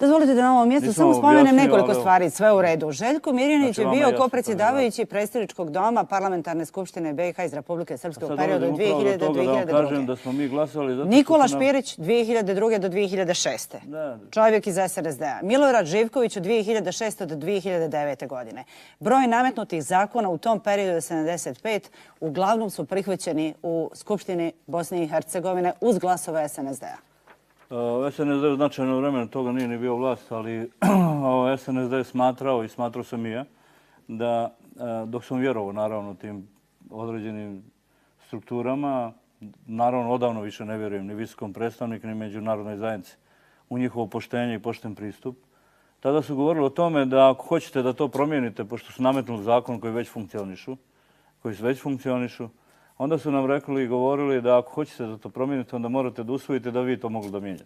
Dozvolite da na ovom mjestu samo spomenem nekoliko stvari, sve u redu. Željko Mirjanić je bio kopredsjedavajući predstavničkog doma Parlamentarne skupštine BiH iz Republike Srpske u periodu 2000-2002. Nikola Špirić 2002. do 2006. Čovjek iz SNSD-a. Milorad Živković od 2006. do 2009. godine. Broj nametnutih zakona u tom periodu 75 uglavnom su prihvaćeni u Skupštini Bosne i Hercegovine uz glasove SNSD-a. SNSD u značajno vremena toga nije ni bio vlast, ali SNSD je smatrao i smatrao sam i ja da dok sam vjerovao naravno tim određenim strukturama, naravno odavno više ne vjerujem ni visokom predstavniku ni međunarodnoj zajednici u njihovo poštenje i pošten pristup. Tada su govorili o tome da ako hoćete da to promijenite, pošto su nametnuli zakon koji već funkcionišu, onda su nam rekli i govorili da ako hoćete da to promijenite, onda morate da usvojite da vi to mogli da mijenjate.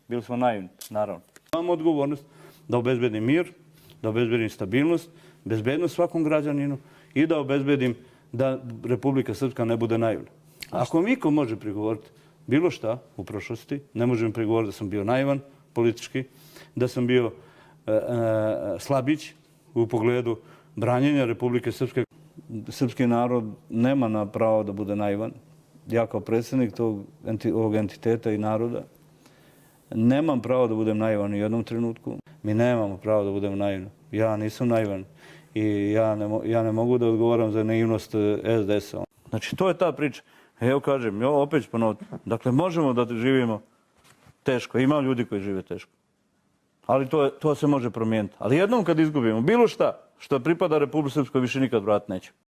Bili smo naivni, naravno. Imamo odgovornost da obezbedim mir, da obezbedim stabilnost, bezbednost svakom građaninu i da obezbedim da Republika Srpska ne bude naivna. Ako mi ko može prigovoriti bilo šta u prošlosti, ne možemo prigovoriti da sam bio naivan politički, da sam bio slabić u pogledu branjenja Republike Srpske. Srpski narod nema pravo da bude naivan. Ja kao predsjednik ovog entiteta i naroda nemam pravo da budem naivan u jednom trenutku. Mi nemamo pravo da budemo naivni. Ja nisam naivan i ja ne mogu da odgovaram za naivnost SDS-a. Znači, to je ta priča. Evo kažem, opet ću ponoviti. Dakle, možemo da živimo teško. Ima ljudi koji žive teško. Ali to se može promijeniti. Ali jednom kad izgubimo bilo šta što pripada Republici Srpskoj, više nikad vratiti neće.